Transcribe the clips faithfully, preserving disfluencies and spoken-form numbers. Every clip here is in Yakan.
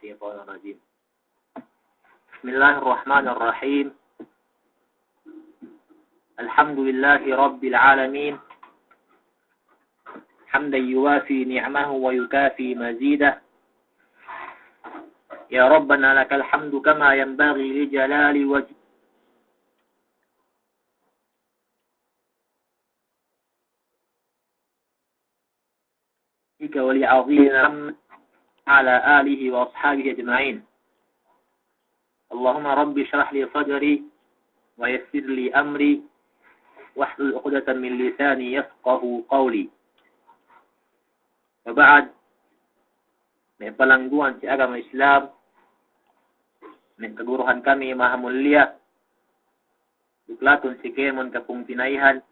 الشيطان الرجيم. بسم الله الرحمن الرحيم. الحمد لله رب العالمين. حمدا يوافي نعمه ويكافي مزيده. يا ربنا لك الحمد كما ينبغي لجلال وجهك. ولعظيم محمد وعلى آله وأصحابه أجمعين. اللهم رب اشرح لي صدري ويسر لي أمري واحلل عقدة من لساني يفقهوا قولي. وبعد، me' palangguwan si agama Islam, me' kaguruhan kami maha mulliya, duk latun si kēmon kapungtina'ihan.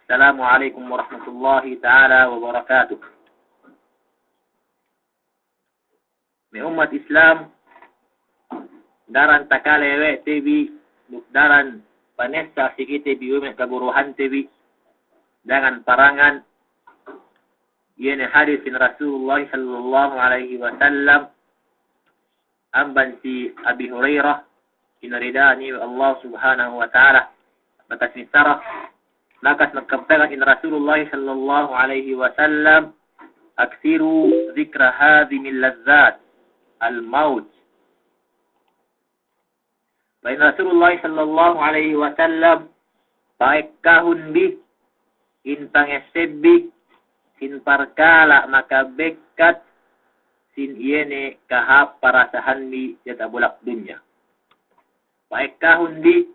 Assalamu alaikum warahmatullahi ta'ala wabarakatuh. Me' ummat Islam, daran takale we' te bi, duk daran panessa si kite bi we' me' kaguruhante bi, dangan parangan, iye ne hadis sin Rasulullah sallallahu alaihi wasallam, amban si Abi Hurairah, kinarida'an iye we' Allah Subhanahu wa Ta'ala. Bakas missara, bakas magkabtangan in Rasulullah sallallahu alaihi wasallam, "Akthiru dhikra hadhimil ladhdhat, al-maut." Pa'in Rasulullah sallallahu alaihi wasallam, "Pa'ekkahun bi in pangessebbi sin parkala' makabekkat sin iye ne kahāp parasahanbi diyata' bulak dunya." Pa'ekkahun bi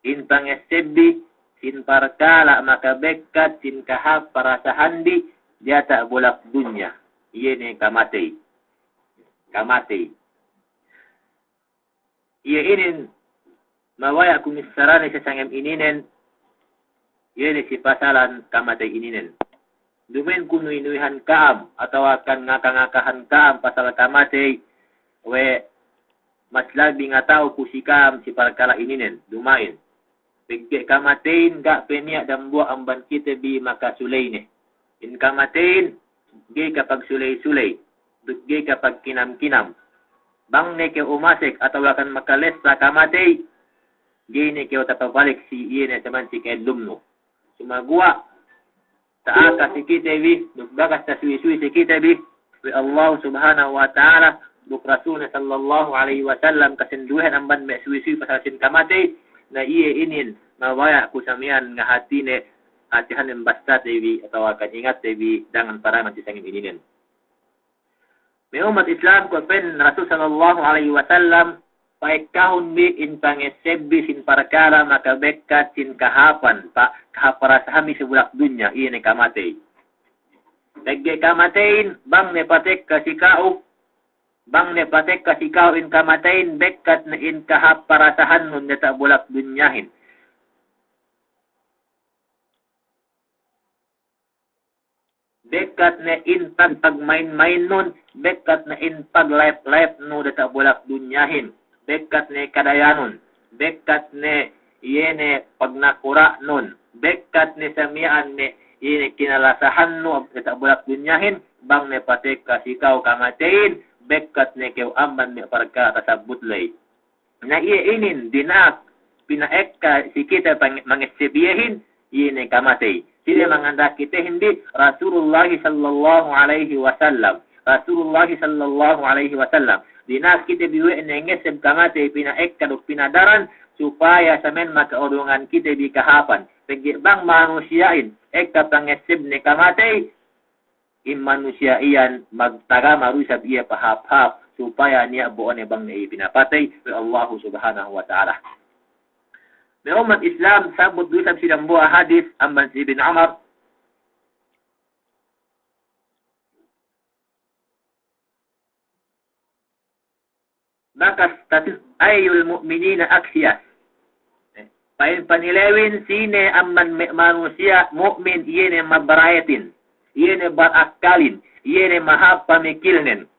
in pangessebbi sin parkala' makabekkat sin kahāp parasahanbi diyata' bulak dunya. Iye ne kamatey. Kamatey. Iye inin mabaya' ku missarane si sangem ininen, iye ne si pasalan kamatey ininen. Duma'in ku nuy-nuyhan ka'am, atawa kan ngaka-ngakahan ka'am pasal kamatey, we' mas labi ngata'u ku si ka'am si parkala' ininen, duma'in. Pegge' kamateyin ga' pe niya' dambuwa' amban kite bi makasuleyne. In kamateyin, ga'i kapagsuley-suley, duk ga'i kapagkinam-kinam. Bang ne kew umasek atawa kan makalessa kamatey, ga'i ne kew tapabalik si iye ne saman si ka'ellumnu. Sumaguwa' ta'aka si kite bi, duk bakas tasuwi-suwi si kite bi we' Allah Subhanahu wa Ta'ala, duk Rasulne sallallahu alaihi wasallam kasinduwehan amban me' suwi-suwi pasal sin kamatey, na iye inin mabaya' ku samiyan ngahatine, hatihanen basate bi, atawa kan ingatte bi, dangan parangan si sangem ininen. Me' ummat Islam, kuwe' pa'in Rasul sallallahu alaihi wasallam, pa'ekkahun bi in pangessebbi sin parkala' makabekkat sin kahāpan, pa-, kahāp parasahanbi si bulak dunya, iye ne kamatey. Pegge' kamateyin, bang ne patekka si ka'u, bang ne patekka si ka'u in kamateyin, bekkat ne in kahāp parasahannun diyata' bulak dunyahin. Bekkat ne in pag-, pagmain-mainun, bekkat ne in paglayap-layapnu diyata' bulak dunyahin, bekkat ne kadayanun, bekkat ne iye ne pagnakura'nun, bekkat ne samiyan ne iye ne kinalasahannu diyata' bulak dunyahin, bang ne patekka si ka'u kamateyin, bekkat ne kew amban me' parkala' tasabbut ley. Na iye inin dina'ak pina'ekka si kite pang-, mangesseb iyehin, iye ne kamatey. Sine manganda'ak kitehin bi? Rasulullah sallallahu alaihi wasallam. Rasulullah sallallahu alaihi wasallam. Dina'ak kite bi we' ne ngesseb kamatey pina'ekka duk pinadaran, supaya samen maka'urungan kite bi kahāpan. Pegge' bang manusiya'in ekka pangessebne kamatey, in manusiya' iyan magtagama du isab iye pahāp-hāp, supaya niya' bo'one bang ne iye pinapatey we' Allahu Subhanahu wa Ta'ala. Me' ummat Islam, sabut du isab si dambuwa' hadis amban si Ibn Umar, bakas tatin, "Ayyul mu'minina akyas." Pa'in panilewin sine amban me' manusiya' mu'min iye ne mabarayatin, iye ne barakkalin, iye ne mahāp pamikilnen.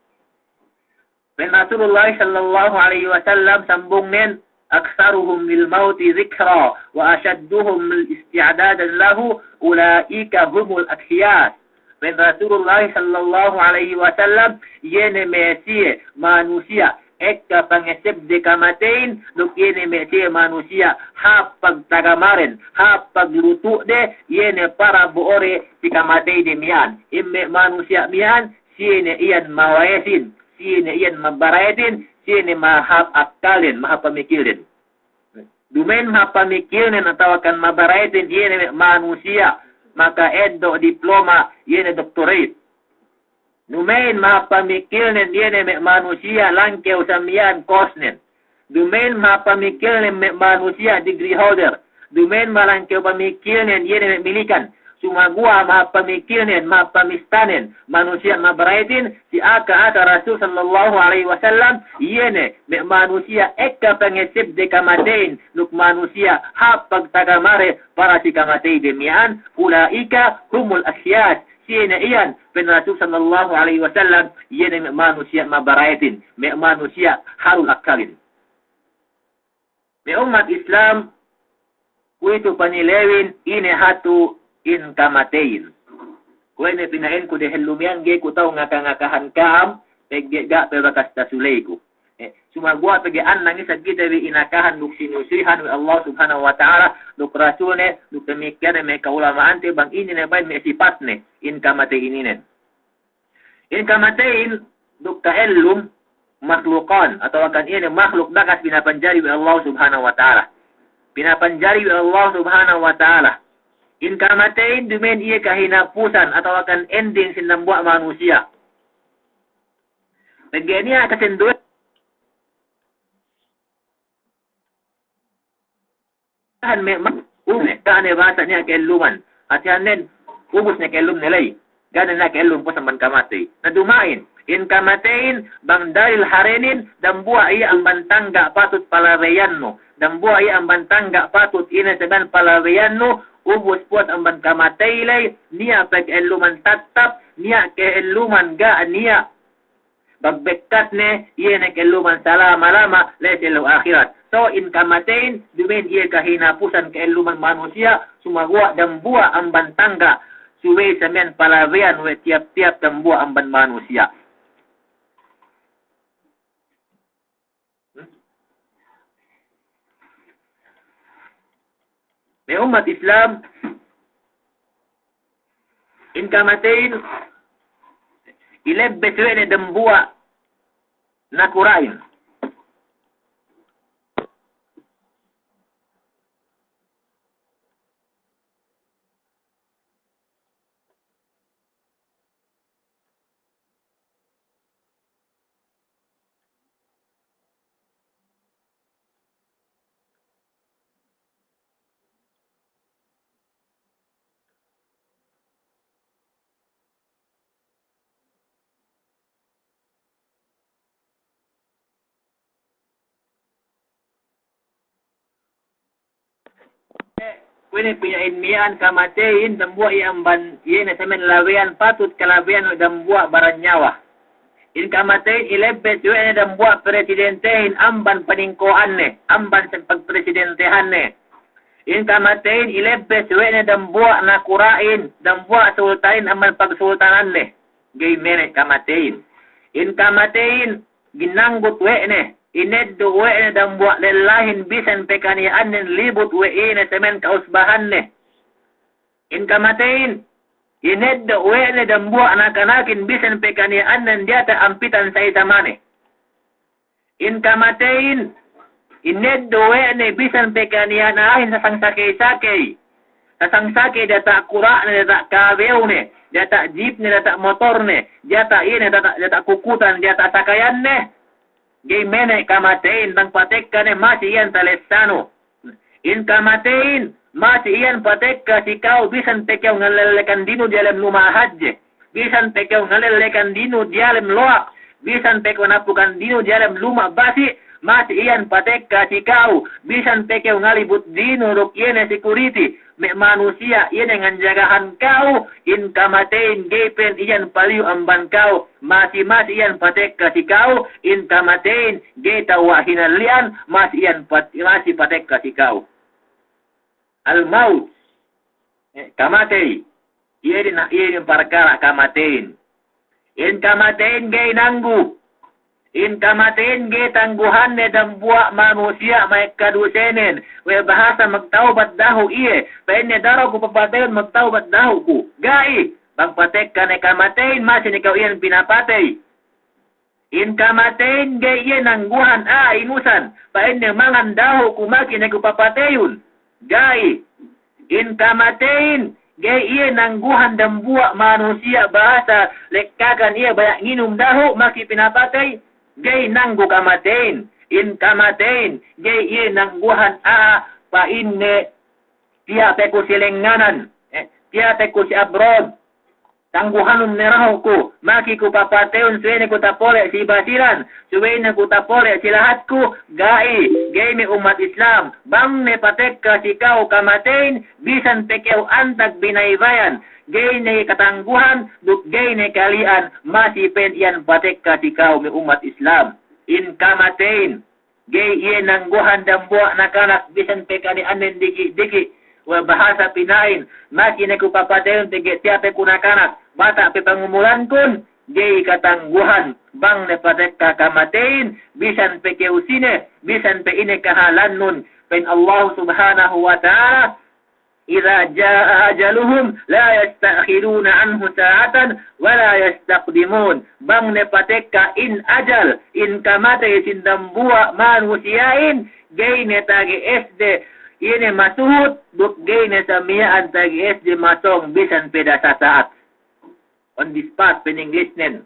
Pa'in Rasulullah sallallahu alaihi wasallam sambungnen, "Aktsaruhum lil mauti dzikra wa ashadduhum isti'dadan lahu, ulaika humul akyas." Pa'in Rasulullah sallallahu alaihi wasallam, iye ne me' siye manusiya' ekka pangesebde kamateyin, duk iye ne me' siye manusiya' hāp pagtagamaren, hāp paglutu'de, iye ne para bo'ode si kamateyde miya'an. In me' manusiya' miya'an, siye ne iyan mawayetin, siye ne iyan mabarayetin, siye ne mahāp akkalden, mahāp pamikilden. Duma'in mahāp pamikilnen atawakan mabarayetin iye ne me' manusiya' maka'eddo' diploma, iye ne doctorate. Duma'in mahāp pamikilnen iye ne me' manusiya' langkew sa miya'an course-nen. Duma'in mahāp pamikilnen me' manusiya' degree holder. Duma'in malangkew pamikilnen iye ne me' milikan. Sumaguwa' mahāp pamikilnen, mahāp pamistanen, manusiya' mabarayetin, si aka-aka Rasul sallallahu alaihi wasallam, iye ne me' manusiya' ekka pangesebde kamateyin, duk manusiya' hāp pagtagamare para si kamateyde miya'an, ulaika humul akhyas, siye ne iyan, pa'in Rasul sallallahu alaihi wasallam, iye ne me' manusiya' mabarayetin, me' manusiya' halul akkalin. Me' ummat Islam, kuwe'itu panilewin ine hatu in kamateyin. Kuwe' ne pina'inku dehellu miya'an ga'i ku ta'u ngaka-ngakahan ka'am, pegge' ga' pe bakas tasuleyku. Eh, sumaguwa' pegge' annang isab kite bi inakahan duk sinusuyihan we' Allah Subhanahu wa Ta'ala, duk Rasulne, duk damikkiyan me' ka'ulama'ante bang inin ne pa'in me' sipatne, in kamateyin inin. In kamateyin duk ka'ellum makhlukan, atawakan iye ne makhluk bakas pinapanjari we' Allah Subhanahu wa Ta'ala. Pinapanjari we' Allah Subhanahu wa Ta'ala. In kamateyin duma'in iye kahinapusan, atawakan ending sin dambuwa' manusiya'. Pegge' niya' kasenduwe Hātinen me' ma-, ubus ne, ga' ne bahasa niya' ka'elluman. Hātinen ubus ne ka'ellumne ley. Ga' ne niya' ka'ellum puwas amban kamatey. Na duma'in, in kamateyin, bang dalil harenin, dambuwa' iye amban tangga' patut palabeyannu. Dambuwa' iye amban tangga' patut ine semen palabeyannu, ubus puwas amban kamatey ley, niya' pe ka'elluman tattap, niya' ka'elluman ga' niya' babbekkat ne, iye ne ka'elluman salama-lama, la'i si ellew ahirat. So, in kamateyin, duma'in iye kahinapusan ka'elluman manusiya', sumaguwa' dambuwa' amban tangga', subey semen palabeyan we' tiyap-tiyap dambuwa' amban manusiya'. Me' ummat Islam, in kamateyin, ilebbes we' ne dambuwa' nakura'in. Kuwe' ne piya'in miya'an kamateyin dambuwa' iye amban iye ne semen labeyan patut kalabeyan we' dambuwa' baran niyawa. In kamateyin ilebbes we' ne dambuwa' presidentehin amban paningko'anne, amban semen pagpresidentehanne. In kamateyin ilebbes we' ne dambuwa' nakura'in, dambuwa' sultanin amban pagsultananne. Ga'i mene' kamateyin. In kamateyin ginanggut we' ne, ineddo' we' ne dambuwa' lellahin bisan pe kaniya'annen libut we' ine semen ka'usbahanne. In kamateyin, ineddo' we' ne dambuwa' nakanakin bisan pe kaniya'annen diyata' ampitan sa isamane. In kamateyin, ineddo' we' ne bisan pe kaniya'ahin sasangsakey-sakey. Sasangsakey diyata' kura'ne, diyata' kabewne, diyata' jipne, diyata' motorne, diyata' ine, diyata', diyata' kukutan, diyata' sakayanne. Ga'i mene' kamateyin bang patekka ne masi iyan talessanu. In kamateyin, masi iyan patekka si ka'u bisan pe kew ngalellekan dinu diyalem luma' hadje. Bisan pe kew ngalellekan dinu diyalem lowak. Bisan pe kew napukan dinu diyalem luma' basi'. Masi iyan patekka si ka'u. Bisan pe kew ngalibut dinu duk iye ne security. Me' manusiya' iye ne nganjagahan ka'u. In kamateyin ga'i pe iyan paliyu amban ka'u. Masi, masi iyan patekka si ka'u, in kamateyin, ga'i ta'u we' hinalli'an, masi iyan pat-, masi patekka si ka'u. Al-maut, eh, kamatey. Iye inin, iye inin parkala' kamateyin. In kamateyin ga'i nanggu. In kamateyin ga'i tangguhanne dambuwa' manusiya' ma'ekadusenen. We' bahasa magtawbat dahu' iye. Pa'inne, "Da'a ku papateyun, magtawbat dahu' ku." Ga'i. Bang patekka ne kamateyin, masi ne kew iyan pinapatey. In kamateyin ga'i iye nangguhan a'a inusan, pa'inne, "Mangan dahu' ku, masi ne ku papateyun." Ga'i. In kamateyin ga'i iye nangguhan dambuwa' manusiya' bahasa lekkakan iye baya' nginum dahu', masi pinapatey. Ga'i nanggu kamateyin. In kamateyin ga'i iye nangguhan a'a, pa'inne, "Tiya' pe ku si lengnganan, eh, tiya' pe ku si abroad. Tangguhanun ne dahu' ku, masi ku papateyun, subey ne ku tapole' si Basilan, subey ne ku tapole' si lahatku." Ga'i. Ga'i me' ummat Islam. Bang ne patekka si ka'u kamateyin, bisan pe kew antag binaybayan, ga'i ne katangguhan, duk ga'i ne kali'an, masi pe iyan patekka si ka'u, me' ummat Islam. In kamateyin ga'i iye nangguhan dambuwa' nakanak, bisan pe kani'annen diki'-diki'. We' bahasa pina'in, "Masi ne ku papateyun pegge' tiya' pe ku nakanak, bata' pe pangumulankun." Ga'i katangguhan. Bang ne patekka kamateyin, bisan pe kew sine, bisan pe ine kahalannun. Pa'in Allah Subhanahu wa Ta'ala, "Idza jaa ajaluhum la yasta'khiruna anhu sa'atan wa la yastaqdimun." Bang ne patekka in ajal, in kamatey sin dambuwa' manusiya'in, ga'i ne tage'esde, iye ne masuhut, duk ga'i ne samiya'an tage'esde masōng bisan pe da sasa'at. On the spot pa'in Inglesnen.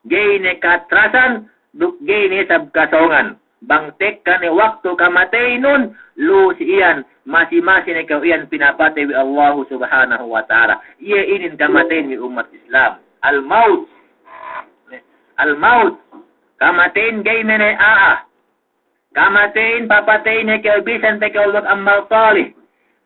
Ga'i ne ka'atrasan, duk ga'i ne isab kasōngan. Bang tekka ne waktu kamateynun, lu'u si iyan, masi-masi ne kew iyan pinapatey we' Allahu Subhanahu wa Ta'ala. Iye inin kamateyn, me' ummat Islam. Al-maut. Al-maut. Kamateyn ga'i mene' a'a. Kamateyin, papatey ne kew bisan pe kew mag'amal salih,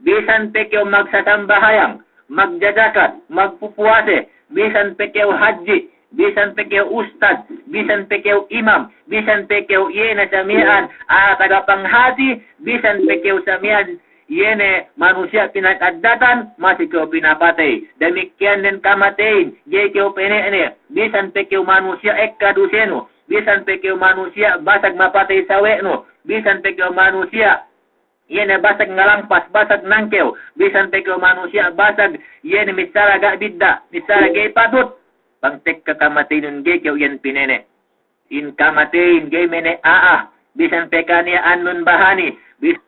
bisan pe kew magsasambahayang, magjajakat, magpupuwase, bisan pe kew hadji, bisan pe kew ustad, bisan pe kew imam, bisan pe kew iye ne samiya'an, ah, taga panghati, bisan pe kew samiya'an iye ne manusiya' pinakaddatan, masi kew pinapatey. Damikkiyan nen kamateyin, ga'i kew pene'ne, bisan pe kew manusiya' ekka dusenu, bisan pe kew manusiya' basag mapatey sawe'nu, bisan pe kew manusiya' iye ne basag ngalampas, basag nangkew, bisan pe kew manusiya' basag iye ne missara ga' bidda', missara ga'i patut, bang tekka kamateynun ga'i kew iyan pinene'. In kamateyin ga'i mene' a'a, bisan pe kaniya'annun bahani, bis-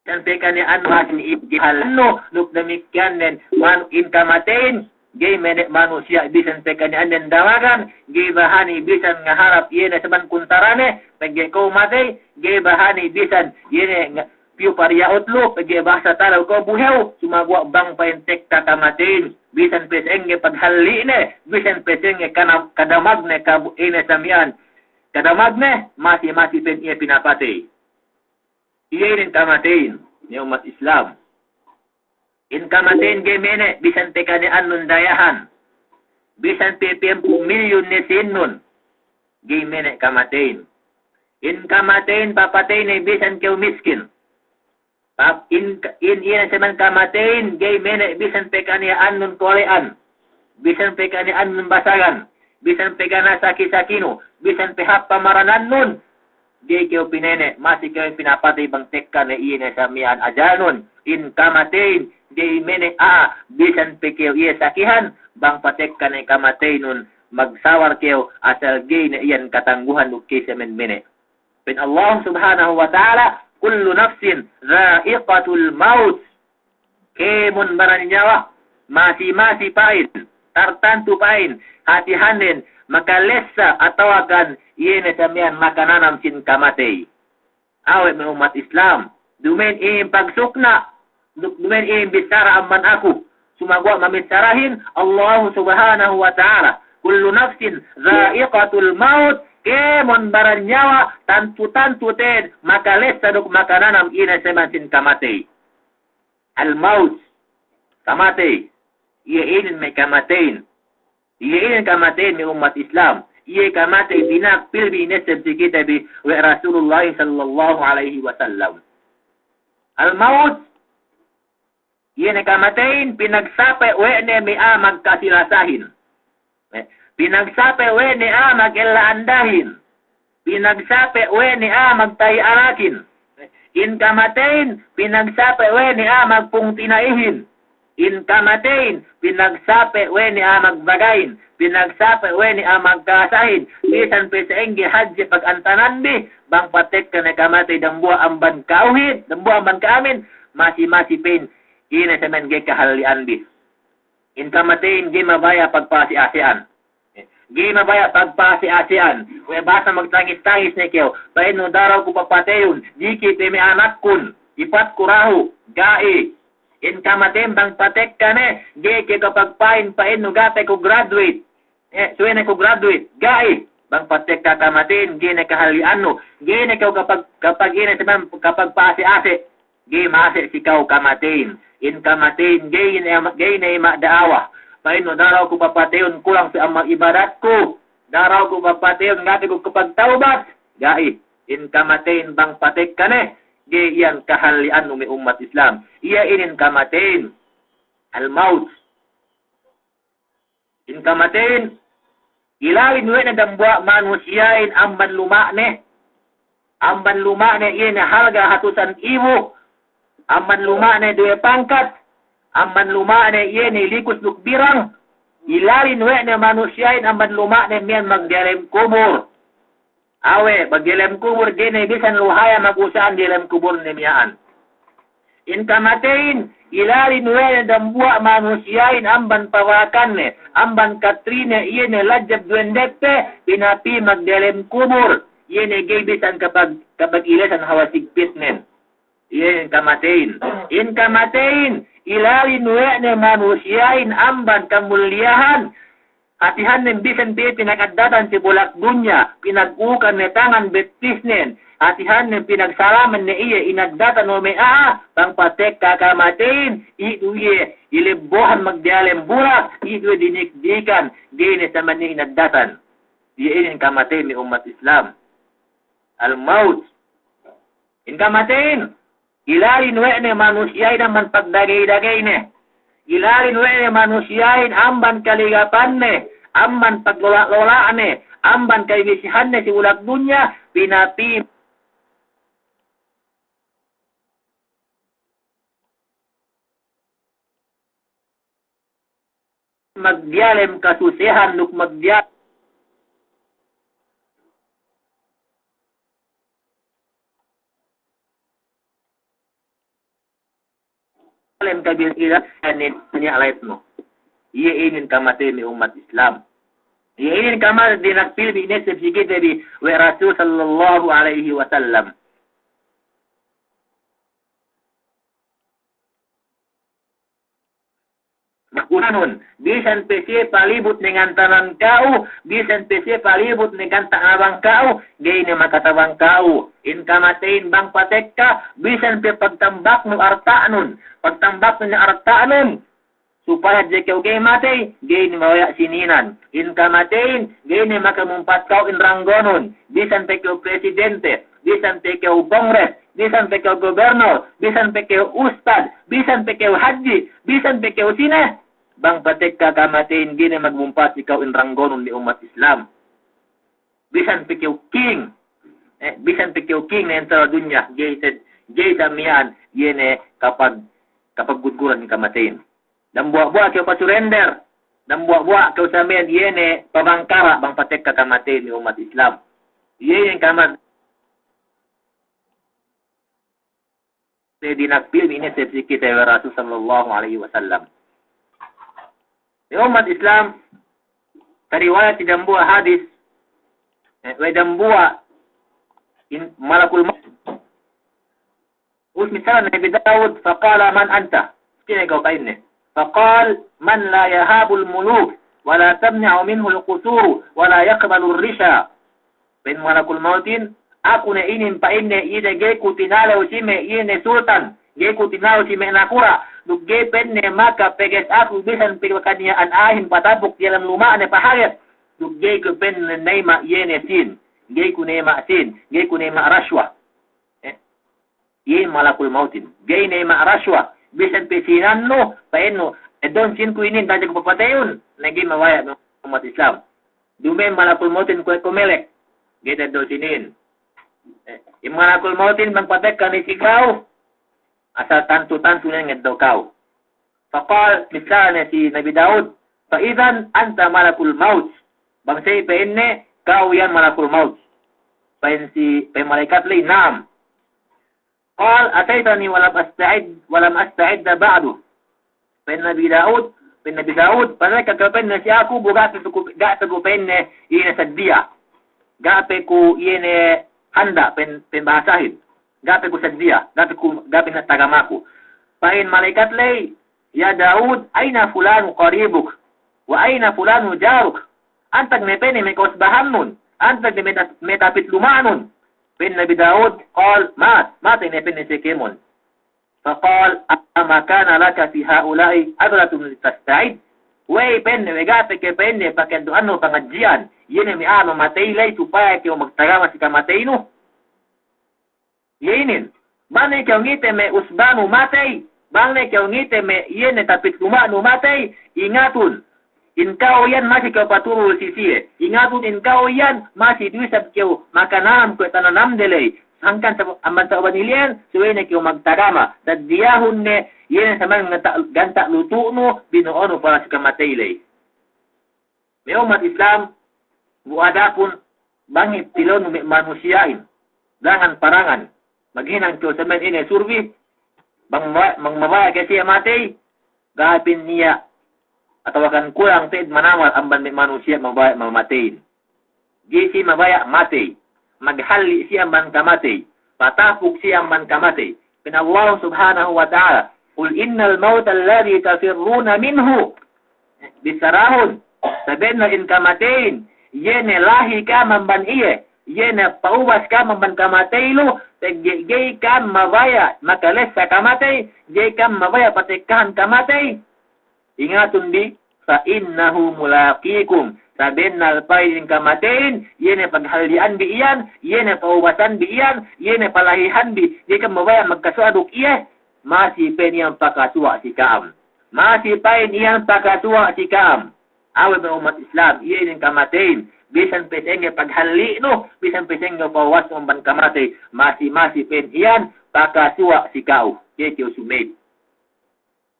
bisan pe kaniya'an masin ibgi halnu, duk damikkiyan nen, man in kamateyin, ga'i mene' manusiya' bisan pe kaniya'an nen damagan, ga'i bahani bisan ngaharap iye ne saban kuntarane, pegge' kew matey, ga'i bahani bisan iye ne nga-, piyu pariya'ut lu, pegge' bahasa talew kew buhew, sumaguwa' bang pa'in tekka kamateyin, bisan pe sa'ingge paghalli'ne, bisan pe sa'ingge kana-, kadamagne kabu-, iye ne samiya'an, kadamagne, masi-masi pa'in iye pinapatey. Iye inin kamateyin, me' ummat Islam. In kamateyin ga'i mene', bisan pe kaniya'annun dayahan. Bisan pe piyempū' milyun ne si'nnun. Ga'i mene' kamateyin. In kamateyin papatey ne bisan kew miskin. Pap-, in, in iye ne samiya'an kamateyin, ga'i mene' bisan pe kaniya'annun kole'an. Bisan pe kaniya'annun basagan. Bisan pe ga' ne saki-sakinu. Bisan pe hāp pamaranannun. Ga'i kew pinene', masi kew pinapatey bang tekka ne iye ne samiya'an ajalnun. In kamateyin, ga'i mene' a'a, bisan pe kew iye sakihan, bang patekka ne kamateynun, magsawar kew, asal ga'i ne iyan katangguhan duk ga'i siye men-mene'. Pa'in Allah Subhanahu wa Ta'ala, "Kullu nafsin dha'iqatul maut." Kēmon baran niyawa, masi-masi pa'in, tartantu pa'in, hātihannen, makalessa atawakan iye ne samiya'an makananam sin kamatey. Awe' me' ummat Islam, duma'in in pagsukna', du-, duma'in in bissara amban aku, sumaguwa' mamissarahin Allahu Subhanahu wa Ta'ala, "Kullu nafsin dha'iqatul maut," kēmon baran niyawa, tantu-tantu te'ed, makalessa duk makananam iye ne samiya'an sin kamatey. Al-maut, kamatey. Iye inin me' kamateyin. Iye inin kamateyin me' ummat Islam. Iye kamatey dina'ak pilbi inesseb si kite bi we' Rasulullah sallallahu alaihi wasallam. Al-maut, iye ne kamateyin, pinagsape' we' ne me' a'a magkasi-lasahin. Eh, pinagsape' we' ne a'a magella-andahin. Pinagsape' we' ne a'a magtahi-arakin. In kamateyin, pinagsape' we' ne a'a magpungtina'ihin. In kamateyin, pinagsape' we' ne a'a magbagayin. Pinagsape' we' ne a'a magkasahin. Bisan pe sa'ingge hadje pagantananbi, bang patekka ne kamatey dambuwa' amban ka'uhin, dambuwa' amban ka'amin, masi-masi pe'in, ine semen ga'i kahalli'anbi. In kamateyin ga'i mabaya' pagpa'ase'-ase'an. Ga'i mabaya' pagpa'ase'-ase'an. We' basa magtangis-tangis ne kew. Pa'innu, daraw ku papateyun, diki' pe me' anakkun, ipatku dahu'. Ga'i. In kamateyin bang patekka ne, ga'i kew kapagpa'in, pa'innu, ga' pe ku graduate. Eh, subey ne ku graduate. Ga'i. Bang patekka kamateyin, ga'i ne kahalli'annu. Ga'i ne kew kapag, kapag ine semen, kapagpa'ase'-ase'. Ga'i ma'ase' si ka'u kamateyin. In kamateyin ga'i ne, ga'i ne ima' da'awa. Pa'innu, daraw ku papateyun, kulang pe amal ibadatku. Daraw ku papateyun, ga' pe ku kapagtawbat. Ga'i. In kamateyin bang patekka ne, ga'i iyan kahalli'annu me' ummat Islam. Iye inin kamateyin. Al-maut. In kamateyin, ilalin we' ne dambuwa' manusiya'in amban luma'ne, amban luma'ne iye ne halga' hatusan ibu, amban luma'ne duwe pangkat, amban luma'ne iye ne likus duk birang, ilalin we' ne manusiya'in amban luma'ne miya'an magdiyalem kubul. Awe', magdiyalem kubul ga'i ne bisan luhaya magusa'an diyalem kubulne miya'an. In kamateyin, ilalin we' ne dambuwa' manusiya'in amban pawakanne, amban katrine iye ne lajab duwendepe, pinapi magdiyalem kubul, iye ne ga'i bisan kapag, kapag-ilesan hawal sigpitnen. Iye in kamateyin. In kamateyin, ilalin we' ne manusiya'in amban kamulliyahan, hatihannen bisan pe pinagadatan si bulak dunya, pinag'ukan ne tangan bettisnen, hatihannen pinagsalaman ne iye, inagdatan we' me' a'a, bang patekka kamateyin, iye du iye, ilebbohan magdiyalem bulak, iye du iye dinikdikan, ga'i ne saman iye inagdatan. Iye inin kamateyin me' ummat Islam. Al-maut. In kamateyin, ilalin we' ne manusiya'in amban pagdagey-dageyne. Ilalin we' ne manusiya'in amban kaligapanne, amban paglola'-lola'ne, amban kabibisihanne si bulak dunya, pinapi magdiyalem kasusehan duk magdiyalem kabil ila anin niya' layatnu. Iye inin kamateyin me' ummat Islam. Iye inin kamateyin dina'ak pilbi inesseb si kite bi we' Rasul sallallahu alaihi wasallam. Makunanun, bisan pe siye palibut ne ngantanan ka'u, bisan pe siye palibut ne ganta' nabang ka'u, ga'i ne makatabang ka'u. In kamateyin bang patekka, bisan pe pagtambaknu arta'nun, pagtambaknu ne arta'nun, supaya hadja kew ga'i matey, ga'i ne mabaya' sininan. In kamateyin, ga'i ne makamumpat ka'u in ranggonun, bisan pe kew presidente, bisan pe kew kongres, bisan pe kew gobernor, bisan pe kew ustad, bisan pe kew hadji, bisan pe kew sine, bang patekka kamateyin ga'i ne magmumpat si ka'u in ranggonun me' ummat Islam. Bisan pe kew king, eh, bisan pe kew king ne entara dunya, ga'i sa, ga'i sa miya'an, iye ne kapag, kapaggudguran kamateyin. Dambuwa'-buwa' kew pasurender, dambuwa'-buwa' kew samen iye ne pabangkara' bang patekka kamateyin me' ummat Islam. Iye ne kamat Sayyidina Nabi, minesseb si kite we' Rasul sallallahu alaihi wasallam. Me' ummat Islam, tariwayat si dambuwa' hadis, eh, we' dambuwa' in malakul maut. Us misalan Nabi Dawud, faqala, "Man anta?" Sine kew pa'inne. Faqal, "Man la yahabul muluk, wa la tamna'u minhul qusur, wa la yaqbalur risha." Pa'in malakul mautin, "Aku ne inin," pa'inne, "iye ne ga'i ku tinalew si me' iye ne sultan, ga'i ku tinalew si me' nakura', duk ga'i," pa'inne, "makapeges aku bisan pe kaniya'an a'ahin patapuk diyalem luma'ne pahaget." duk ga'i ku pa'inne nayima' iye ne sīn, ga'i ku nayima' sīn, ga'i ku nayima' rashwa. Eh, iye malakul mautin, ga'i nayima' rashwa, bisan pe sīnannu, pa'innu, eddo'un sīnku inin, daja ku papateyun, na ga'i mabaya' me' ummat Islam. Duma'in malakul mautin kuwe' ku melek, ga'i eddo'un sīnin. Eh, in malakul mautin bang patekka ne si ka'u, asal tantu-tantu ne ngeddo' ka'u. Faqal, bissā ne si Nabi Daud, "Fa idhan anta malakul maut." Bang sa' pa'inne, ka'u iyan malakul maut. Pa'in si, pa'in mala'ikat ley, "Na'am." Qal, "Ataytani wa lam asta'id, wa lam asta'idda ba'du." Pa'in Nabi Daud, pa'in Nabi Daud, "Patekka kew pa'inne si aku, bu ga' pe ku, ga' pe ku pa'inne iye ne saddiya. Ga' pe ku iye ne handa'," pa'in, pa'in bahasahin. "Ga' pe ku saddiya, ga' pe ku, ga' pe ne tagamaku." Pa'in mala'ikat ley, "Ya Daud, aina fulanu qaribuk? Wa aina fulanu jaruk?" Antag ne pa'inne me' ka'usbahannun, antag ne me' ta-, me' tapit luma'nun. Pa'in Nabi Daud, qal, "Mat," matey ne pa'inne si kēmon. Faqal, "Ama kana laka fi ha'ula'i ibratun litasta'id?" Wey pa'inne, we' ga' pe ke pa'inne paka'eddo'annu pangadji'an, iye ne me' a'a mamatey ley supaya kew magtagama si kamateynu. Iye inin, bang ne kew ngite me' usbanu matey, bang ne kew ngite me' iye ne tapit luma'nu matey, ingatun, in ka'u iyan masi kew paturul si siye. Ingatun in ka'u iyan masi du isab kew makananam kuwe' tananamde ley. Hangkan sa-, amban sa'uban ili'en, subey ne kew magtagama. Saddiyahun ne, iye ne saman ganta', ganta' lutu'nu, bino'onu para si kamatey ley. Me' ummat Islam, bu adapun bang iptilonu me' manusiya'in, dangan-parangan, maghinang kew samen ine survey, bang ma-, bang mabaya' ke siye matey, ga' pe niya' atawa kan kulang te'ed manamal amban me' manusiya' mabaya' mamateyin. Ga'i siye mabaya' matey. Maghalli' siye amban kamatey. Patapuk siye amban kamatey. Pa'in Allah Subhanahu wa Ta'ala, "Qul innal mawta alladhi tafirruna minhu." Bissarahun, sabennal in kamateyin, iye ne lahi ka'am amban iye, iye ne pa'ubas ka'am amban kamatey lu, pegge' ga'i ka'am mabaya' makalessa kamatey, ga'i ka'am mabaya' patekkahan kamatey. Ingatun bi, "Fa innahu mulaqikum." Sabennal pa'in in kamateyin, iye ne paghalli'an bi iyan, iye ne pa'ubasan bi iyan, iye ne palahihan bi, ga'i ka'am mabaya' magkasuwa' duk iye, masi pa'in iyan pakasuwa' si ka'am. Masi pa'in iyan pakasuwa' si ka'am. Awe' me' ummat Islam, iye inin kamateyin, bisan pe sa'ingge paghalli'nu, bisan pe sa'ingge pa'ubasnu amban kamatey, masi-masi pa'in iyan pakasuwa' si ka'u, ga'i kew sumeyd.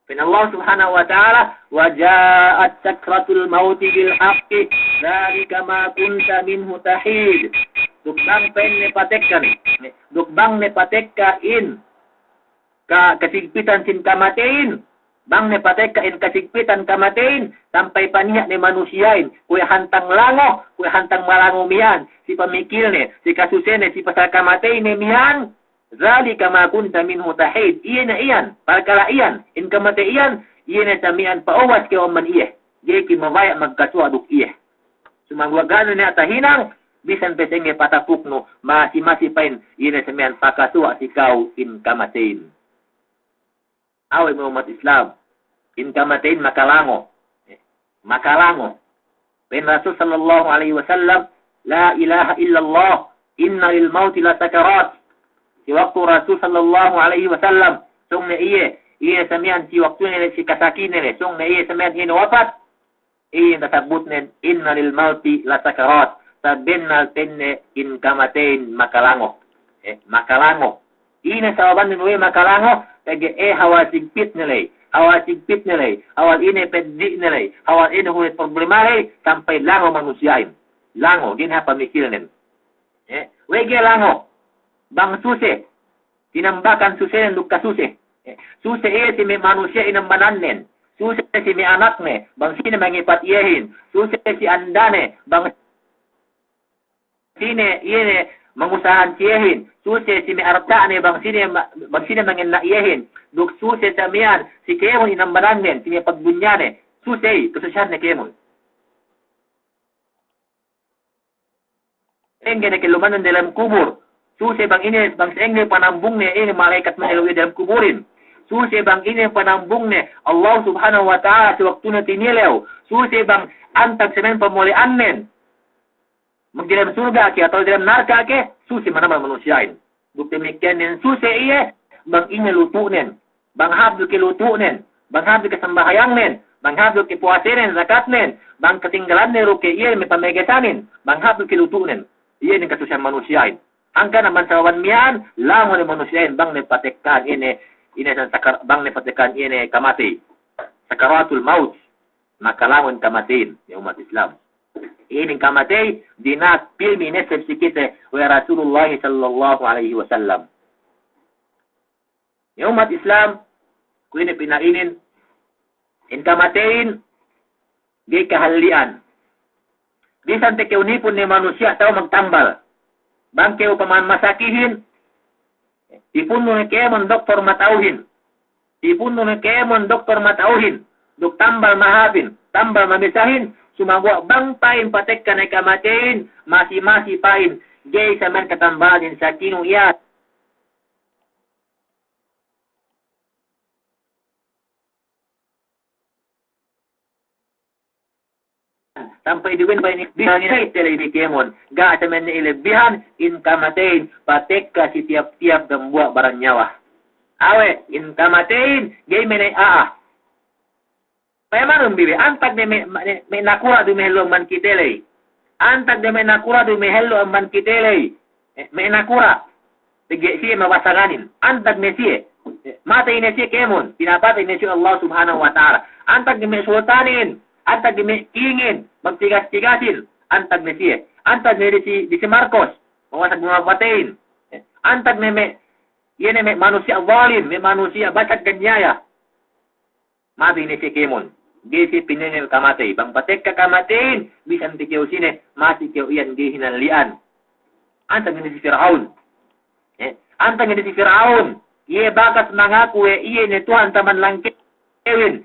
Pa'in Allah Subhanahu wa Ta'ala, "Wa ja'at sakratul mawti bil haqqi, dhalika ma kunta minhu tahid." Duk bang pa'inne patekka ne, duk bang ne patekka in ka-, kasigpitan sin kamateyin, bang ne patekka in kasigpitan kamateyin, sampay paniya' ne manusiya'in, kuwe' hantang lango, kuwe' hantang malango miya'an, si pamikilne, si kasusene, si pasal kamateyne miya'an, "Dhalika ma kunta minhu tahid." Iye ne iyan, parkala' iyan, in kamatey iyan, iye ne sa miya'an pa'ubas kew amban iye. Ga'i kew mabaya' magkasuwa' duk iye. Sumaguwa' ga' ne niya' tahinang, bisan pe sa'ingge patapuknu, masi-masi pa'in, iye ne sa miya'an pakasuwa' si ka'u in kamateyin. Awe' me' ummat Islam, in kamateyin makalango. Makalango. Pa'in Rasul sallallahu alaihi wasallam, "La ilaha illallah, inna lil mauti la sakarat." Si waktu Rasul sallallahu alaihi wasallam, sōng ne iye, iye sa miya'an si waktune le, si kasakine le, sōng ne iye sa miya'an iye ne wapat, iye tasabutnen, "Inna lil mauti la sakarat." Sabennal pa'inne in kamateyin makalango. Eh, makalango. Ine sababannen we' makalango, pegge' eh, hawal sigpitne ley, hawal sigpitne ley, hawal ine peddi'ne ley, hawal ine huwit problema ley, sampay lango manusiya'in. Lango, ga'i ne hāp pamikilnen. Eh, we' ga'i lango. Bang suse, tinambakan susenen duk kasuse. Eh, suse iye si me' manusiya' inambanannen. Suse si me' anakne, bang sine mangipat iyehin. Suse si andane, bang sine iye ne mangusahahan si iyehin. Suse si me' arta'ne, bang sine ma-, bang sine mangenna' iyehin. Duk suse sa miya'an si kēmon inambanannen, si me' pagdunyane. Suse i, kasusehanne kēmon. Sa'ingge ne kellumannen delem kubul. Suse bang ine, bang sa'ingge panambungne ine mala'ikat manelu iye delem kubulin. Suse bang ine panambungne Allah Subhanahu wa Ta'ala si waktune tinilew. Suse bang antag samen pamole'annen, magdiyalem surga' ke atawa diyalem narka' ke, suse manamal manusiya'in. Duk damikkiyan nen suse iye, bang ine lutu'nen, bang hāp du ke lutu'nen, bang hāp du ke sambahayangnen, bang hāp du ke puwasenen, zakatnen, bang katinggalanne du ke iye me' pamegesanin, bang hāp du ke lutu'nen. Iye ne kasusehan manusiya'in. Hangkan amban sababan miya'an, lango' ne manusiya'in bang ne patekkahan ine, ine san sakar-, bang ne patekkahan ine kamatey. Sakaratul maut, makalangon kamateyin, me' ummat Islam. Inin kamatey, dina'ak pilmi ne sep si kite we' Rasulullah sallallahu alaihi wasallam. Me' ummat Islam, kuwe' ine pina'inin, in kamateyin, ga'i kahalli'an. Bisan pe kew nipun ne manusiya' ta'u magtambal. Bang kew paman masakihin, tipunnu ne kēmon doktor mata'uhin. Tipunnu ne kēmon doktor mata'uhin, duk tambal mahāpin, tambal mamisahin, sumaguwa' bang pa'in patekka ne kamateyin, masi-masi pa'in, ga'i samen katambalin sakinu iyan. Sampay duwen pa'in, bihan ine teley bi kēmon. Ga' samen ne ilebbihan, in kamateyin, patekka si tiyap-tiyap dambuwa' baran niyawa. Awe', in kamateyin, ga'i me' ne a'a. Payamanun bi we', antag ne me', me', me' nakura' du mehellu amban kite ley. Antag ne me' nakura' du mehellu amban kite ley. Eh, me' nakura'. Pegge' siye mabasanganin. Antag ne siye. Eh, matey ne siye kēmon. Pinapatey ne siye Allah Subhanahu wa Ta'ala. Antag ne me' sultanin. Antag ne me' kingin. Magtigas-tigasin. Antag ne siye. Antag ne disi, disi Marcos. Mawasag mapateyin. Eh, antag ne me', iye ne me' manusiya' zalim. Me' manusiya' basag ganiyaya. Matey ne siye kēmon. Ga'i siye pinene' kamatey. Bang patekka kamateyin, bisan pe kew sine, masi kew iyan ga'i hinalli'an. Antag ne si Fir'aun. Eh, antag ne si Fir'aun. Iye bakas mangaku we' iye ne Tuhan taman langkewin.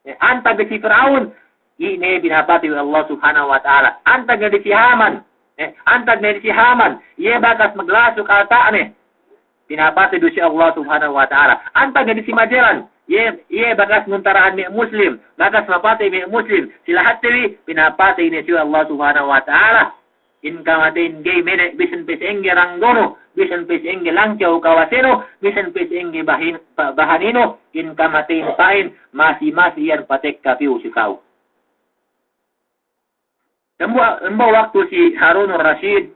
Eh, antag ne si Fir'aun. Iye ne pinapatey we' Allah Subhanahu wa Ta'ala. Antag ne si Haman. Eh, antag ne si Haman. Iye bakas maglasuk ata'ne. Pinapatey du si Allah Subhanahu wa Ta'ala. Antag ne si Magellan, iye, iye bakas nuntarahan me' Muslim, bakas mapatey me' Muslim, si lahatte bi, pinapatey ne si Allah Subhanahu wa Ta'ala. In kamateyin ga'i mene', bisan pe sa'ingge ranggonu, bisan pe sa'ingge langkew kawasenu, bisan pe sa'ingge bahin-, ba-, bahaninu, in kamateyin pa'in, masi-masi iyan patekka piyu si ka'u. Dambuwa', dambuwa' waktu si Harunur Rashid,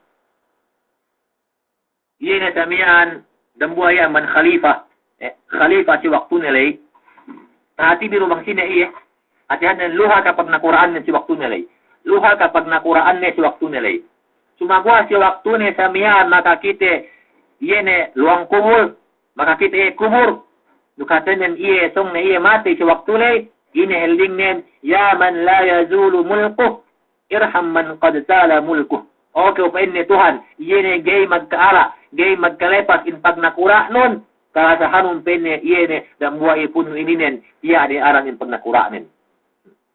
iye ne sa miya'an dambuwa' iye amban khalifa. Eh, khalifa si waktune ley. Tahati bi du bang sine iye. Hātinen luha kapagnakura'anne si waktune ley. Luha kapagnakura'anne si waktune ley. Sumaguwa' si waktune sa miya'an makakite iye ne luwang kubul. Makakite iye kubul. Duk hātinen iye sōng ne iye matey si waktu ley. Ine heldingnen, "Ya man la yazulu mulkuh, irham man qad zala mulkuh." O kew pa'inne Tuhan, iye ne ga'i magka'ala', ga'i magkalepas in pagnakura'nun, kalasahanun pa'inne iye ne dambuwa' ipunnu ininen, tiya' ne aran in pagnakura'nen.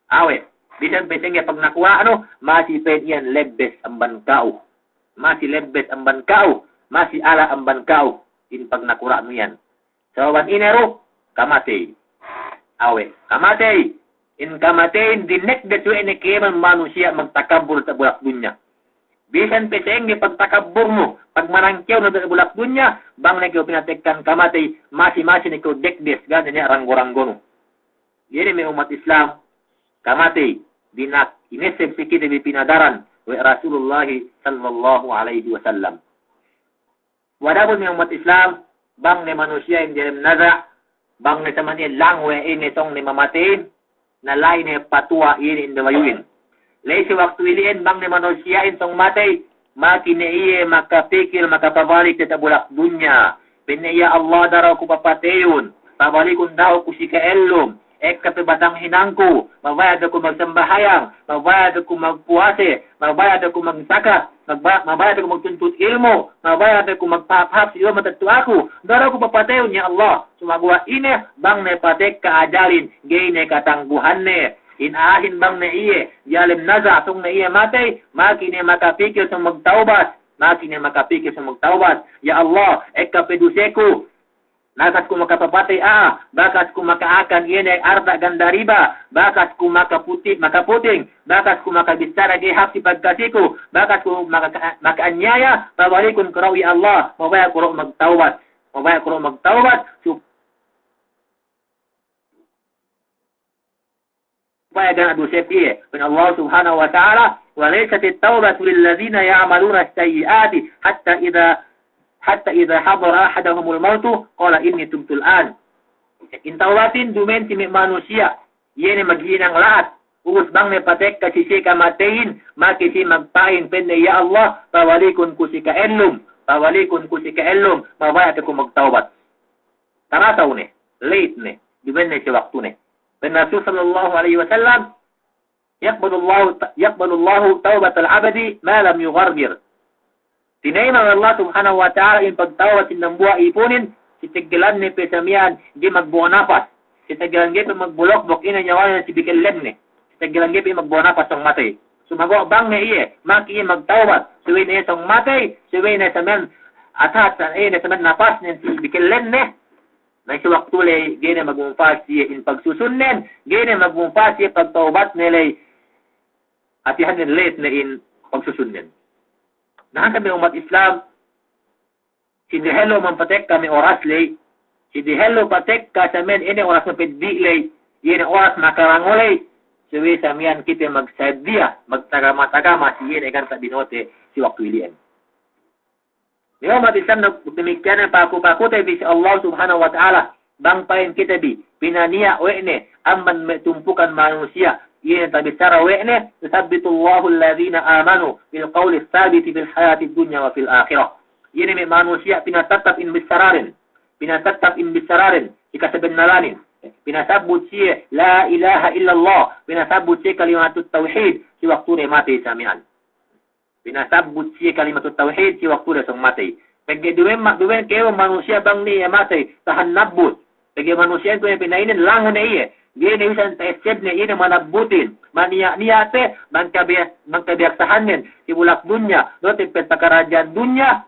Awe', bisan pe sa'ingge pagnakura'nu, masi pa'in iyan lebbes amban ka'u. Masi lebbes amban ka'u, masi ala' amban ka'u, in pagnakura'nu iyan. Sababan ine du, kamatey. Awe', kamatey. In kamateyin dinekdes we' ne kēmon manusiya' magtakabbur diyata' bulak dunya. Bisan pe sa'ingge pagtakabburnu, pagmanangkewnu diyata' bulak dunya, bang ne kew pinatekkahan kamatey, masi-masi ne kew dekdes, ga' ne niya' ranggo-ranggonu. Iye ne me' ummat Islam, kamatey, dina'ak ineseb si kite bi pinadaran we' Rasulullah sallallahu alaihi wasallam. Wadabun me' ummat Islam, bang ne manusiya'in diyalem naza', bang ne sa miya'an iye lang we' ine sōng ne mamateyin, na la'i ne patuwa' iye ne indabayu'in. La'i si waktu ili'in bang ne manusiya'in sōng matey, maki ne iye makapikil makapabalik diyata' bulak dunya. Pa'inne, "Ya Allah, da'a du ku papateyun, pabalikun dahu' ku si ka'ellum, ekka pe batang hinangku, mabayad aku magsambahayang, mabayad aku magpuwase, mabayad aku magsakat, magba-, mabayad aku magtuntut ilmu', mabayad aku magpahāp-hāp si duwe matetto'aku, da'a du ku papateyun ya Allah." Sumaguwa' ine, bang ne patekka ajalin, ga'i ne katangguhanne. In a'ahin bang ne iye, diyalem naza' sōng ne iye matey, maki ne makapikil sōng magtawbat, maki ne makapikil sōng magtawbat. Ya Allah, ekka pe duseku, Bakas ku makapapatey a'a, bakas ku maka'akan iye ne arta' ganda riba, bakas ku makaputi-, makaputing, bakas ku makabissara ga'i hāp si pagkasiku, bakas ku maka-, maka'anyaya, pabalikun ku du we' Allah, mabaya' ku du magtawbat, mabaya' ku du magtawbat, su- supaya ga' niya' duse piye. Pa'in Allah Subhanahu wa Ta'ala, "Wa laysatit tawbatu lilladhina ya'maluna as-sayyi'ati hatta idha, hatta idha hadara ahadahumul mawtu qala inni tubtul an." In tawbatin duma'in si me' manusiya', iye ne maghinang la'at. Ubus bang ne patekka si siye kamateyin, maki siye magpa'in, pa'inne, "Ya Allah, pabalikun ku si ka'ellum, pabalikun ku si ka'ellum, mabaya' pe ku magtawbat." Tarataw ne, late ne, duma'in ne si waktune. Pa'in Rasul sallallahu alaihi wasallam, "Yaqbalullahu ta-, yaqbalullahu tawbatal abdi ma lam yugharghir." Tinayima' we' Allah Subhanahu wa Ta'ala in pagtawbat sin dambuwa' ipunin, si teggelanne pe samiyan ga'i magbo'o napas. Si teggelan ga'i pe magbolokbok ine nyawane si bikellemne. Si teggelan ga'i pe magbo'o napas sōng matey. Sumaguwa' bang ne iye, maki iye magtawbat, subey ne sōng matey, subey ne samiyan atahat, iye ne samiyan napasnen si bikellemne. Na si waktu ley, ga'i ne magmumpa'at siye in pagsusunnen, ga'i ne magmumpa'at siye pagtawbatne ley, hātihannen late ne in pagsusunnen. Na hangkan me' ummat Islam, si dehellu man patekka me' oras ley, si dehellu patekka samiyan ine oras mapeddi' ley, iye ne oras makalango ley, subey samiyan kite magsaddiya, magtagama-tagama si iye ne ganta' bino'ote si waktu ili'en. Me' ummat Islam, na damikkiyan ne paku-pakute bi si Allah Subhanahu wa Ta'ala, bang pa'in kite bi pinaniya' we' ne amban me' tumpukan manusiya', iye ne tabissara we' ne, "Yuthabbitullahu alladhina amanu bil qawlis thabiti fil hayatid dunya wa fil akhirah." Iye ne me' manusiya' pinatattap in bissaraden, pinatattap in bissaraden si kasabennalanin, pinasabbut siye la ilaha illallah, pinasabbut siye kalimatut tawhid si waktu ne matey samiyan. Pinasabbut siye kalimatut tawhid si waktu de sōng matey. Pegge' duma'in ma-, duma'in kew manusiya' bang ne iye matey, tahan nabbut. Pegge' manusiya' kuwe' pina'inen langu ne iye. Ga'i ne bisan ta'essebne iye ne manabbutin. Maniya'-niya' pe, bang kabiya-, bang kabiyaksahannen si bulak dunya, duk pagpakaradja'an dunya.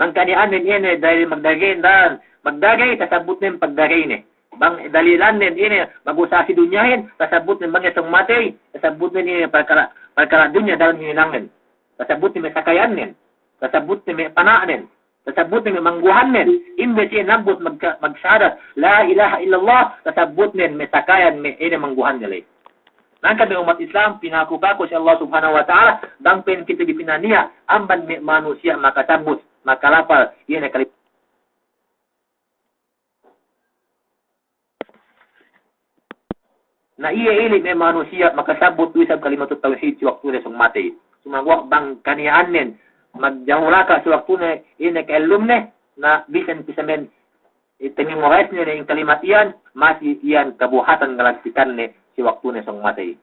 Bang kaniya'annen iye ne dahil magdagey dan magdagey, tasabbutnen pagdageyne. Bang dalilannen ine, magusaha si dunyahin, tasabbutnen bang iye sōng matey, tasabbutnen ine parkala', parkala' dunya dalem hinangnen. Tasabbutnen me' sakayannen, tasabbutnen me' pana'nen, tasabbutnen me' mangguhannen. Imbe siye nabbut magka-, magsahadat la ilaha illallah, tasabbutnen me' sakayan me' ine mangguhannen ley. Na hangkan me' ummat Islam, pinaku-paku si Allah Subhanahu wa Ta'ala, bang pa'in kite bi pinaniya' amban me' manusiya' makasabbut, makalapal, iye ne kali- Na iye ili' me' manusiya' makasabbut du isab kalimatut tawhid si waktu de sōng matey. Sumaguwa' bang kaniya'annen magjahulaka si waktu ne ine ka'ellumne, na bisan pe samiyan, eh, tememorize ne in kalimat iyan, masi iyan kabuhatan galagsikanne si waktu ne sōng matey.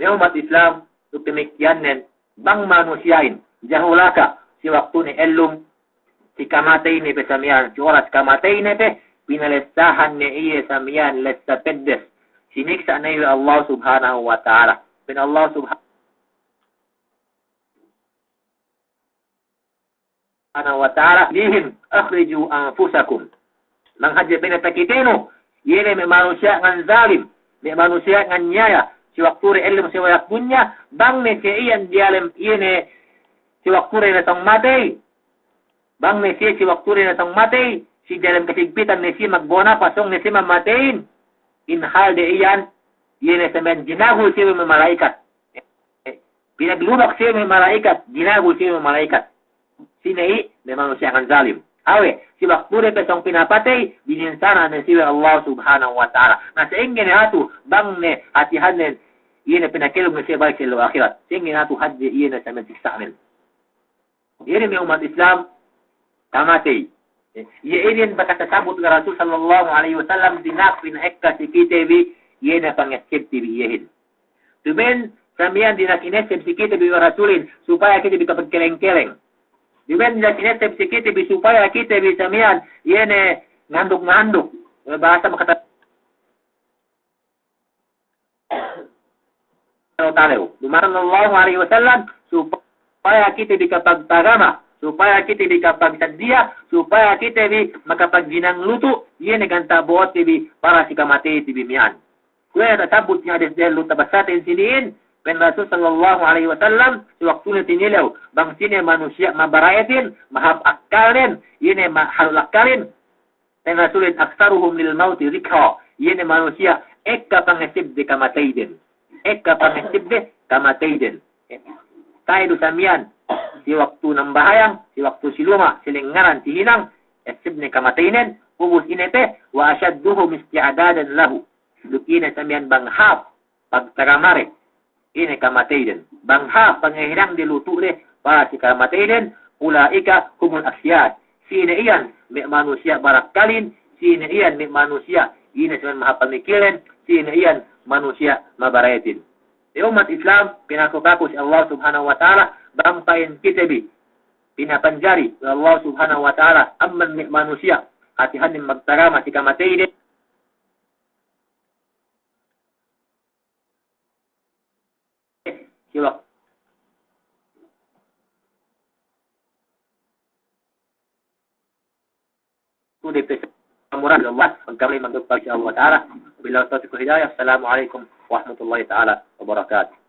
Me' ummat Islam, duk damikkiyannen, bang manusiya'in jahulaka si waktune ellum, si kamateyne pe samiyan, si oras kamateyne pe, pinalessahan ne iye samiyan lessa peddes. Siniksa' ne iye we' Allah Subhanahu wa Ta'ala. Pa'in Allah Subhanahu Subhanahu wa Ta'ala, "Bihim akhriju anfusakum." Bang hadja pa'inne takitenu, iye ne me' manusiya' nganzalim, me' manusiya' nganyaya, si waktu de ellum si bulak dunya, bang ne siye iyan diyalem iye ne si waktu de ne sōng matey, bang ne siye si waktu de ne sōng matey, si diyalem kasigpitan ne siye magbo'o napas sōng ne siye mamateyin, in hal de iyan, iye ne samiyan jinagul siye we' me' mala'ikat. Pinaglubak siye me' mala'ikat, jinagul siye me' mala'ikat. Sine i'? Me' manusiya' nganzalim. Awe', si waktu de pe sōng pinapatey, bininsana' ne siye we' Allah Subhanahu wa Ta'ala. Na sa'ingge ne hatu, bang ne hātihannen, iye ne pinakellum ne siye balik si ellew ahirat. Sa'ingge ne hatu hadje iye ne samiyan siksa'nen. Iye ne me' ummat Islam, kamatey. Iye inin bakas tasabbut we' Rasul sallallahu alaihi wasallam, dina'ak pina'ekka si kite bi, iye ne pangessebte bi iyehin. Duma'in samiyan dina'ak inesseb si kite bi we' Rasulin, supaya kite bi kapagkeleng-keleng. Duma'in dina'ak inesseb si kite bi supaya kite bi samiyan, iye ne nganduk-nganduk. Bahasa makata- talew-talew. Duma'in sallallahu alaihi wasallam, supaya kite bi kapagtagama, Supaya kite bi kapagsaddiya, supaya kite bi makapaghinang lutu', iye ne ganta' bo'ote bi para si kamateyte bi miya'an. Kuwe' ne tasabbut si hadis dehellu tabasaten sini'in, pa'in Rasul sallallahu alaihi wasallam, si waktune tinilew bang sine manusiya' mabara'etin, mahāp akkalnen, iye ne ma-, halal akkalin, pa'in Rasulin, "Aktsaruhum lil mauti dhikra." Iye ne manusiya' ekka pangesebde kamateyden. Ekka pangesebde kamateyden. Ka'i du sa miya'an si waktu nambahayang, si waktu si luma', si lengnganan, si hinang, esebne kamateynen, ubus ine pe, "Wa ashadduhum isti'dadan lahu." Duk ine sa miya'an bang hāp pagtagamade, ine kamateyden. Bang hāp pangehinangde lutu'de para si kamateyden, "Ulaika humul asyas." Sine iyan me' manusiya' barakkalin, sine iyan me' manusiya' ine sa miya'an mahāp pamikilnen, sine iyan manusiya' mabara'etin. E ummat Islam, pinaku-paku si Allah Subhanahu wa Ta'ala, bang pa'in kite bi pinapanjari we' Allah Subhanahu wa Ta'ala amban me' manusiya' hātihannen magtagama si kamateyden. Siwak. Tu'u de pe, mura' Allah, magkamali magdugpa' insya Allah Ta'ala. Billahi tawfiq wal hidayah. Assalamu alaikum warahmatullahi ta'ala wabarakatuh.